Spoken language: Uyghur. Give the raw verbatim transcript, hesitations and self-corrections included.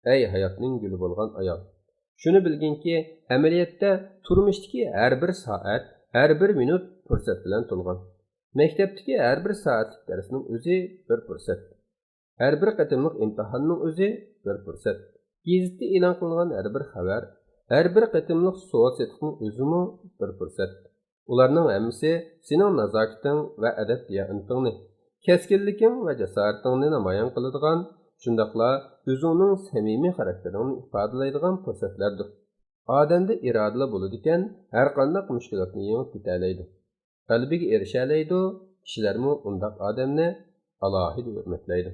ئەي ھاياتنىڭ گۈلى بولغان ئايال! شۇنى بىلگىنكى، ئەمەلىيەتتە تۇرمۇشتىكى ھەر بىر سائەت، ھەر بىر مىنۇت پۇرسەت بىلەن تولغان. مەكتەپتىكى ھەر بىر سائەتلىك دەرسنىڭ ئۆزى بىر پۇرسەت. ھەر بىر قېتىملىق ئىمتىھاننىڭ ئۆزى بىر پۇرسەت. گېزىتتە ئېلان قىلىنغان ھەر بىر خەۋەر، ھەر بىر قېتىملىق سوۋغا-سېتىقنىڭ ئۆزىمۇ بىر پۇرسەت. ئۇلارنىڭ ھەممىسى سېنىڭ نازاكىتىڭ ۋە ئەدەپ-دىيانىتىڭنى، كەسكىنلىكىڭ ۋە جاسارىتىڭنى نامايان قىلىدىغان، شۇنداقلا ئۆزۈڭنىڭ سەمىمىي خاراكتېرىڭنى ئىپادىلەيدىغان پۇرسەتلەردۇر. ئادەمدە ئىرادىلا بولىدىكەن، ھەرقانداق مۈشكۈلاتنى يېڭىپ كېتەلەيدۇ. غەلىبىگە ئېرىشەلەيدۇ، كىشىلەرمۇ ئۇنداق ئادەمنى ئالاھىدە ھۆرمەتلەيدۇ.